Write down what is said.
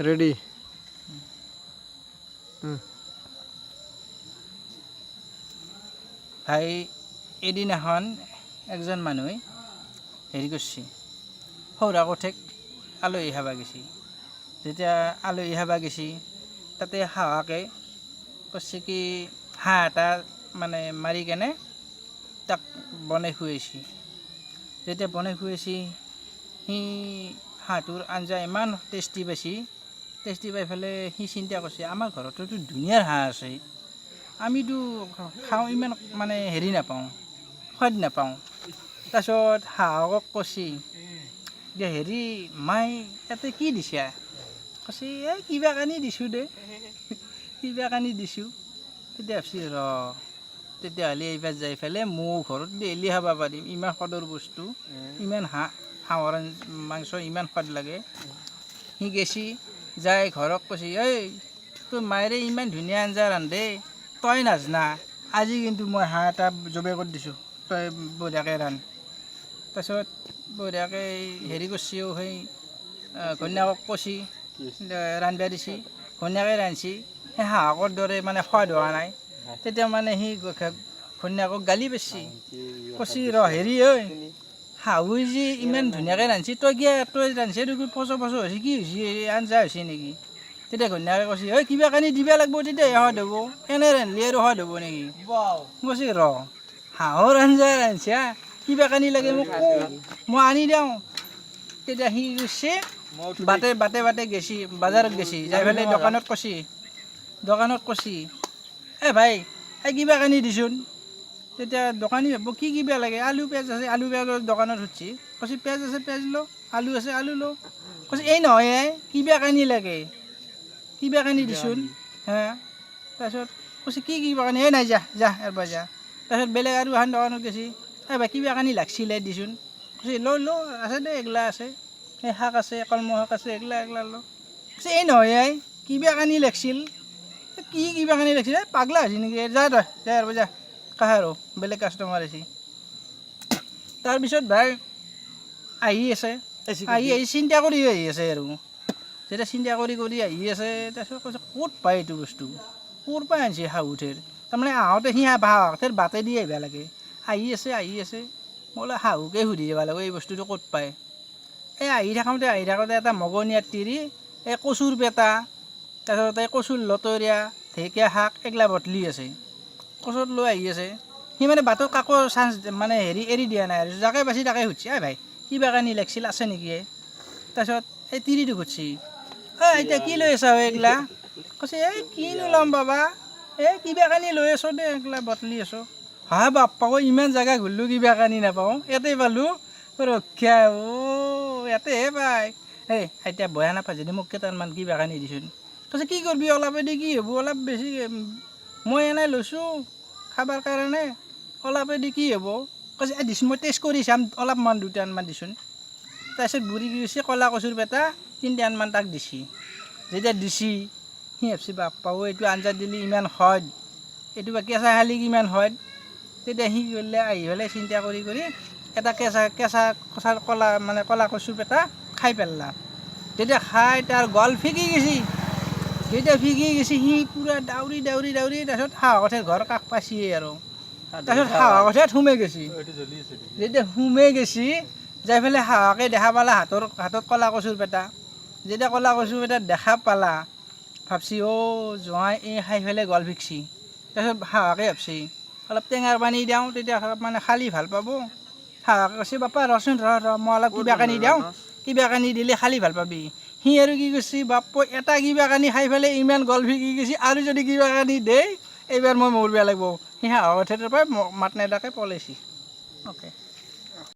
Ready. ভাই, এদিনাখন একজন মানুহে হেৰি কৰিছে, সৌৰা কোঠেক আলহী খাবা গেছি। যেতিয়া আলহী খাবা গেছি, তাতে হাঁহাকে কৈছে কি হাঁহ এটা মানে মাৰি কেনে তাক বনাই খুৱাইছি। যেতিয়া বনাই খুৱাইছি, সি হাঁহটোৰ আঞ্জা ইমান টেষ্টি পাইছি। টেষ্টি পাই পেলাই সি চিন্তা কৰিছে, আমাৰ ঘৰততো ধুনীয়াৰ হাঁহ আছে, আমিতো খাওঁ, ইমান মানে হেৰি নাপাওঁ, সোৱাদ নাপাওঁ। তাৰপিছত হাঁহক কৈছি যে হেৰি মাই ইয়াতে কি দিছা? কৈছে, এই কিবা কানি দিছোঁ দে, কিবা কানি দিছোঁ। তেতিয়া ভাবছি, ৰ তেতিয়াহ'লে এইবাৰ যাই পেলাই ময়ো ঘৰত ডেইলি খাব পাৰিম, ইমান সোৱাদৰ বস্তু, ইমান হাঁহৰ মাংস ইমান সোৱাদ লাগে। সি গেছি, যাই ঘৰত কৈছে, ঐ তোৰ মায়েৰে ইমান ধুনীয়া আঞ্জা ৰান্ধে, তই নাজনা। আজি কিন্তু মই হাঁহ এটা জবাই কৰি দিছোঁ, তই বঢ়িয়াকৈ ৰান্ধ। তাৰপিছত বঢ়িয়াকৈ হেৰি কৰিছিও, সেই ঘৈণীয়েকক কৈছি, ৰান্ধিব দিছি। ঘৈণীয়েকে ৰান্ধছি, সেই হাঁহকৰ দৰে মানে সোৱাদ হোৱা নাই। তেতিয়া মানে সি ঘৈণীয়েকক গালি পাৰছি। কৈছি, ৰ হেৰি ঐ, শাহু যি ইমান ধুনীয়াকৈ ৰান্ধছি, তই কিয়, তই ৰান্ধছি এইটো পচ পচ হৈছে, কি হৈছে, এই আঞ্জা হৈছে নেকি? তেতিয়া ঘৈণীয়েকে কৈছে, ঐ কিবা কানি দিব লাগিব, তেতিয়াহে সোৱাদ হ'ব, এনে ৰান্ধিলে আৰু সোৱাদ হ'ব নেকি? কৈছে, ৰ হাঁহৰ আঞ্জা ৰান্ধছা, কিবা কানি লাগে মোক ক, মই আনি দিওঁ। তেতিয়া সি গৈছে, বাটে বাটে বাটে গেছি, বজাৰত গেছি, যাই পেলাই দোকানত কৈছি, এ ভাই, এই কিবা কানি দিচোন। তেতিয়া দোকানী ভাবিব কি কিবা লাগে, আলু পিঁয়াজ আছে? আলু পিঁয়াজৰ দোকানত সুধছি। কৈছে, পিঁয়াজ আছে, পিঁয়াজ ল, আলু আছে, আলু ল। কৈছে, এই নহয় এ, কিবা কানি লাগে, কিবা কানি দিচোন। হা, তাৰপিছত কৈছে, কি কিবা কানি? এই নাই, যা যা ইয়াৰ পৰা যা। তাৰপিছত বেলেগ আৰু এখন দোকানত গেছি। এই ভাই, কিবা কানি লাগছিলে দিচোন। কৈছে, ল ল, আছে দে, এগলা আছে, এই শাক আছে, কলমৌ শাক আছে, এগলা এগলা ল। কৈছে, এই নহয় এই, কিবা কানি লাগছিল। কি কিবা কানি লাগছিল? এই পাগলা হৈছে নেকি? যা তই, যা ইয়াৰ পৰা যা। কাহা আৰু বেলেগ কাষ্টমাৰ আহিছে। তাৰপিছত ভাই আহি আছে, আহি আহি চিন্তা কৰি আহি আছে। আৰু যেতিয়া চিন্তা কৰি কৰি আহি আছে, তাৰপিছত কৈছে, ক'ত পায় এইটো বস্তু, ক'ৰ পৰা আনিছে শাহুঠেৰ? তাৰমানে আহোঁতে সি শাহুঠেৰ বাটেদি আহিব লাগে। আহি আছে, আহি আছে, মই বোলো শাহুকে সুধি যাব লাগিব এই বস্তুটো ক'ত পায়। এই আহি থাকোঁতে আহি থাকোঁতে এটা মগনীয়াৰ তিৰি এই কচুৰ পেটা, তাৰপিছত এই কচুৰ লতৰীয়া, ঢেকীয়া শাক এইগিলা বটলি আছে, কচুত লৈ আহি আছে। সি মানে বাটত কাকো চান্স মানে হেৰি এৰি দিয়া নাই আৰু যাকে পাইছি তাকে সুধছি, এই ভাই, কিবা কানি লাগছিল, আছে নেকি? তাৰপিছত এই তিৰিটো সুধছি, ঐ এতিয়া কি লৈ আছা এইগিলা? কৈছে, এই কিনো ল'ম বাবা, এই কিবা কানি লৈ আছ দে, এইগিলা বটলি আছ। হা বাপ্পা, ইমান জেগা ঘূৰিলোঁ, কিবা কানি নাপাওঁ, ইয়াতে পালোঁ, ৰক্ষা অ' ইয়াতেহে পায়। এই এতিয়া বয়া নাপায় যদি মোক কেইটামান কিবা কানি দিচোন। কৈছে, কি কৰিবি, অলপেদি কি হ'ব? অলপ বেছি মই এনেই লৈছোঁ খাবাৰ কাৰণে, অলপেদি কি হ'ব? কৈছে, এই দিচোন, মই টেষ্ট কৰি চাম, অলপমান দুটামান দিচোন। তাৰপিছত বুঢ়ী কি কৰিছে, ক'লা কচুৰ পেটা তিনিটামান তাক দিছি। যেতিয়া দিছি, সি ভাবছি, বাপ্পাও এইটো আঞ্জা দিলি ইমান সোৱাদ, এইটো বা কেঁচা খালি কিমান সোৱাদ। তেতিয়া সি কি কৰিলে, আহি পেলাই চিন্তা কৰি কৰি এটা কেঁচা কেঁচা কচা ক'লা মানে ক'লা কচুৰ পেটা খাই পেললা। যেতিয়া খাই তাৰ গল ফিকি গৈছি। যেতিয়া ফিকি গৈছি, সি পূৰা দাউৰি দাউৰি দাউৰি তাৰপিছত শাহুৱেকৰ ঘৰ কাষ পাইছিয়ে আৰু তাৰপিছত শাহুৱেকৰ সোমাই গৈছি। যেতিয়া সোমাই গৈছি, যাই পেলাই শাহুৱেকে দেখা পালা হাতত ক'লা কচুৰ পেটা। যেতিয়া ক'লা কচুৰ পেটা দেখা পালা, ভাবছি, অ' জোঁৱাই এই খাই পেলাই গল ফিকছি। তাৰপিছত শাহুৱেকে ভাবছি, অলপ টেঙাৰ পানী দিওঁ, তেতিয়া মানে খালি ভাল পাব। শাহুৱেকে কৈছে, বাপা ৰচোন, ৰ ৰ, মই অলপ কিবা কানি দিওঁ, কিবা কানি দিলে খালি ভাল পাবি। সি আৰু কি কৰিছে, বাপ এটা কিবা কানি খাই পেলাই ইমান গল ফিকি গৈছে, আৰু যদি কিবা কানি দেই, এইবাৰ মই মৰিব লাগিব। সি শাহুৱেকৰ পৰা মাত নেদাকে পলাইছি। অ'কে।